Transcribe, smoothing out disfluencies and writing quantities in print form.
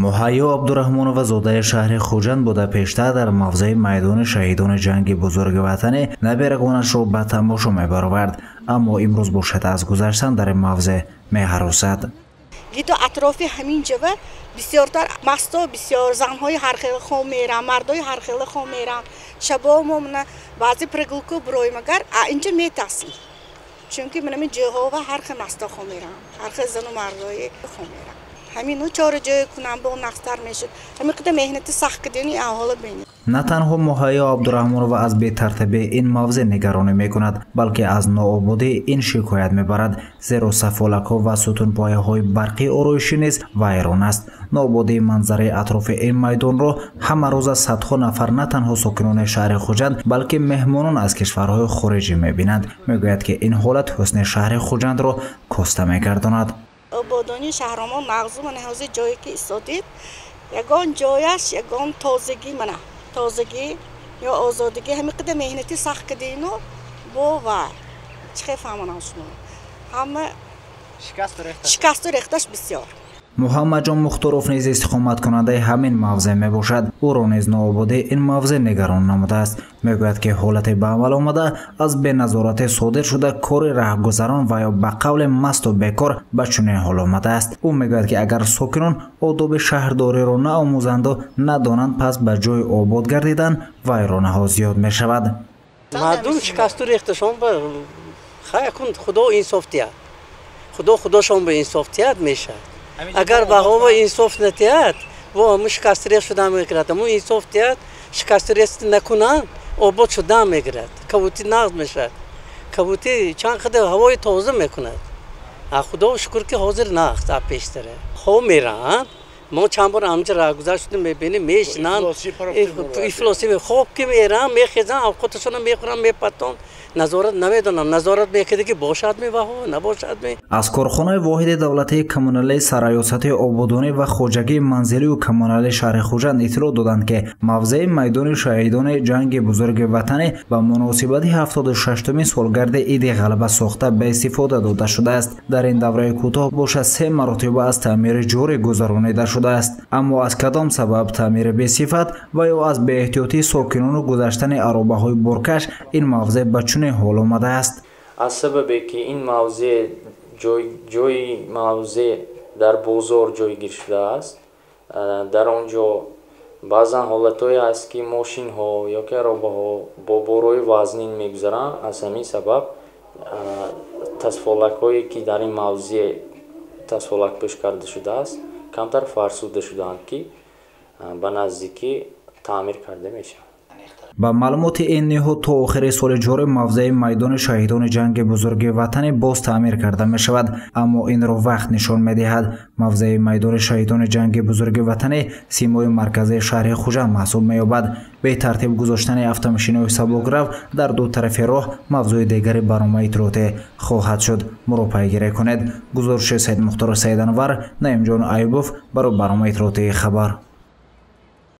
Муҳайё Абдураҳмонова зодаи шаҳри Хуҷанд буда, пештар дар мавзеи майдони шаҳидони ҷанги бузурги ватанӣ наберагонашро ба тамошо мебаровард, аммо имрӯз бошад аз гузаштан дар ин мавзеъ меҳаросад. Гиду атрофи ҳамин ҷава бисёртар масто, бисёр занҳои ҳархела хом меранд, мардои ҳархела хом меранд. Шабо мо мана баъзе прогулка бироем, агар инҷа метарсем, чунки манами ҷойҳова ҳар хел масто хом меранд, ҳар хел зану мардои хом меранд. Ҳамину чора ҷой кунам бо нақстар мешуд. Ҳамин қадар меҳнати сахт кардани аҳола бинед. На танҳо Муҳайё Абдураҳмонова аз бетартибии ин мавзеъ нигаронӣ мекунад, балки аз ноободии ин шикоят мебарад, зеро сафолакҳо ва сутунпояҳои барқии ороишӣ низ вайрон аст. Ноободии манзараи атрофи ин майдонро ҳамарӯза садҳо нафар на танҳо сокинони шаҳри Хуҷанд, балки меҳмонон аз кишварҳои хориҷӣ мебинанд. Мегӯяд, ки ин ҳолат ҳусни шаҳри Хуҷандро коста мегардонад. Ободонии шаҳромон мағзу мана ҳозир ҷое ки истодид, ягон ҷояш ягон тозагӣ, мана тозагӣ ё озодагӣ. Ҳамин қадар меҳнати сахт кардину бо вай чӣ хел фаҳмонам шумо, ҳама шикасту рехташ бисёр. Муҳаммадҷон Мухторов низ истиқоматкунандаи ҳамин мавзеъ мебошад. Ӯро низ ноободии ин мавзеъ нигарон намудааст. Мегӯяд, ки ҳолате ба амал омада аз беназоратӣ содир шуда кори раҳгузарон ва ё ба қавли масту бекор ба чунин ҳол омадааст. Ӯ мегӯяд, ки агар сокинон одоби шаҳрдориро наомӯзанду надонанд, пас ба ҷои обод гардидан вайронаҳо зиёд мешавад. Мардум шикасту рехташон хайкун, Худо инсоф диҳад, Худо худошон ба инсоф диҳад мешавад. Агар баҳова инсоф натиҳад, во ҳамун шикасту шуда мегирад. Ҳамун инсоф диҳад, шикасту накунанд, обод шуда мегирад, кабутӣ нағз мешавад, кабутӣ чанд қадар ҳавои тоза мекунад. Худо шукр, ки ҳозир нағз пештара хоб меранд. Мо чанд бор ҳамҷа раҳгузар шудем, мебинем, мешинанд, ифлосӣ хоб ки меранд, мехезанд, авқоташонро мехӯранд, мепатон. Назорат намедонам, назорат мекарда ки бошад ми ваҳо набошад ми. Аз корхонаи воҳиди давлатии коммуналии сарраёсати ободонӣ ва хоҷагии манзилию коммуналии шаҳри Хуҷанд иттилоъ доданд, ки мавзеи майдони шаҳидони ҷанги бузурги ватанӣ ба муносибати 76-умин солгарди иди ғалаба сохта ба истифода дода шудааст. Дар ин давраи кӯтоҳ бошад 3 маротиба аз таъмири ҷорӣ гузаронида шудааст. Аммо аз кадом сабаб таъмири бесифат ва ё аз беэҳтиётии сокинону гузаштани аробаҳои боркаш ин мавзеъ ба чунин ҳол омадааст? Аз сабабе ки ин мавзеъ ҷои мавзеъ дар бозор ҷойгир шудааст, дар он ҷо баъзан ҳолатҳое ҳаст, ки мошинҳо ё ки аробаҳо бо борҳои вазнин мегузаранд. Аз ҳамин сабаб тасфолакҳое, ки дар ин мавзеъ тасфолакпӯш карда шудааст, камтар фарсуда шудаанд, ки ба наздикӣ таъмир карда мешаванд. Ба маълумоти ин ниҳод, то охири соли ҷорӣ мавзеи майдони шаҳидони ҷанги бузурги ватанӣ боз таъмир карда мешавад, аммо инро вақт нишон медиҳад. Мавзеи майдони шаҳидони ҷанги бузурги ватанӣ симои марказии шаҳри Хуҷанд маҳсуб меёбад. Бетартиб гузоштани автомошинаҳои сабукрав дар ду тарафи роҳ мавзӯи дигари барномаи иттилоотӣ хоҳад шуд. Моро пайгирӣ кунед. Гузориши Саидмухтор Саиданвар, Наимҷон Аюбов барои барномаи иттилоотии «Хабар».